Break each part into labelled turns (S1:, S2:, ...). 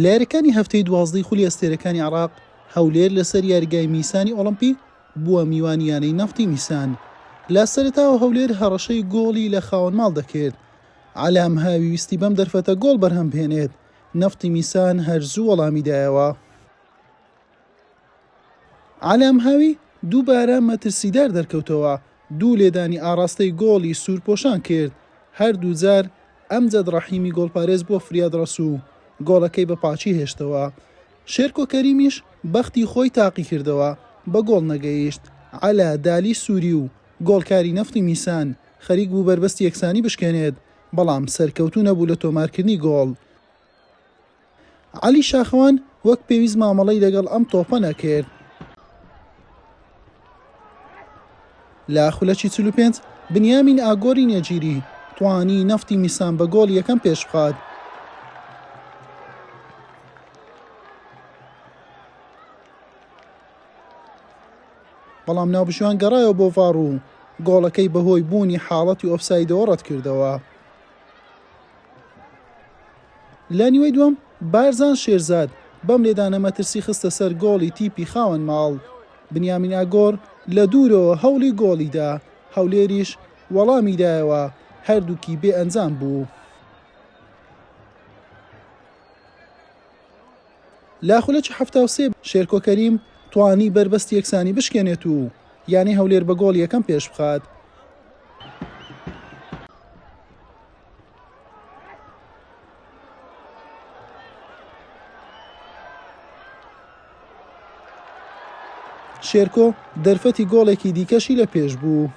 S1: لە یاریەکانی هەفتەی دوازدەی خولی ئەستێرەکانی عێراق، هەولێر لەسەر یاریگای میسانی ئۆڵۆمپی بووە میوانی یانەی نەفتی میسان. لە سەرەتاوە هەولێر هەڕەشەی گۆڵی لە خاوەن ماڵ دەکرد. عەلا مهاوی ویستی بەم دەرفەتە گۆڵ بەرهەم بهێنێت، نەفتی میسان هەر زوو وەڵامی دایەوە. عەلا مهاوی دووبارە مەترسیدار دەرکەوتەوە، دوو لێدانی ئاڕاستەی گۆڵی سوورپۆشان کرد، هەردوو جار ئەمجەد ڕەحیمی گۆڵپارێز بووە فریادڕەس و گۆڵەکەی بە پاکی هێشتەوە. شێرکۆ کەریمیش بەختی خۆی تاقیکردەوە، بە گۆڵ نەگەیشت. عەلا دالی سووری و گۆڵکاری نەفتی میسان خەریک بوو بەربەستی یەکسانی بشکێنێت، بەڵام سەرکەوتوو نەبوو لە تۆمارکردنی گۆڵ. عەلی شاخەوان وەک پێویست مامەڵەی لەگەڵ ئەم تۆپە نەکرد. لە خولەکی 45 بنیامین ئاگۆری نێجیری توانی نەفتی میسان بە گۆڵی یەکەم پێشبخات. بەڵام ناوبژیوان گەڕایەوە بۆ ڤاڕ و گۆڵەکەی بەهۆی بوونی حاڵەتی ئۆفسایدەوە ڕەتکردەوە. لە نیوەی دووەم بارزان شێرزاد بەم لێدانە مەترسی خستە سەر گۆڵی تیپی خاوەن ماڵ، بنیامین ئاگۆر لە دوورەوە هەوڵی گۆڵی دا، هەولێریش وەڵامی دایەوە، هەردووکی بێ ئەنجام بوو. لە خولەکی 73 شێرکۆ کەریم توانی بەربەستی یەکسانی بشکێنێت و یانەی هەولێر بە گۆڵی یەکەم پێشبخات. شێرکۆ دەرفەتی گۆڵێکی دیکەشی لە پێش بوو.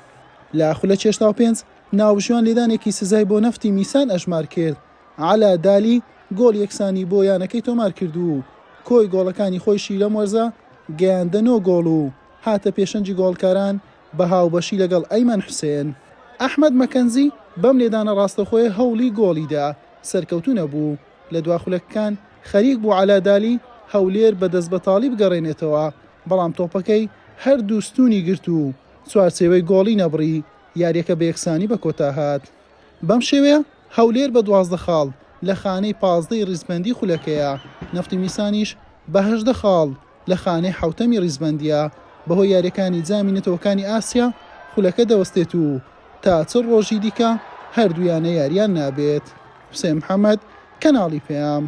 S1: لە خولەکی 85 ناوبژیوان لێدانێکی سزای بۆ نەفتی میسان ئەژمار کرد. عەلا دالی گۆڵی یەکسانی بۆ یانەکەی تۆمار کرد و کۆی گۆڵەکانی خۆیشی لەم وەرزە گەیاندە نۆ گۆڵ و هاتە پێشەنگی گۆڵکاران بە هاوبەشی لەگەڵ ئەیمەن حوسێن. ئەحمەد مەکەنزی بەم لێدانە ڕاستەوخۆیە هەوڵی گۆڵی دا، سەرکەوتوو نەبوو. لە دوا خولەکەکان خەریک بوو عەلا دالی هەولێر بە دەستبەتاڵی بگەڕێنێتەوە، بەڵام تۆپەکەی هەردوو ستوونی گرت و چوارچێوەی گۆڵی نەبڕی، یارییەکە بە یەکسانی بەکۆتا هات. بەم شێوەیە هەولێر بە 12 خاڵ لە خانەی 15 ی ڕیزبەندی خولەکەیە، نەفتی میسانیش بە 18 خاڵ لە خانەی حەوتەمی ڕیزبەندییە، بەهۆی یارییەکانی جامی نەتەوەکانی ئاسیا خولەکە دەوەستێت و تا 40 ڕۆژی دیکە هەردوو یانە یارییان نابێت. حوسێن محەمەد، کەناڵی پەیام.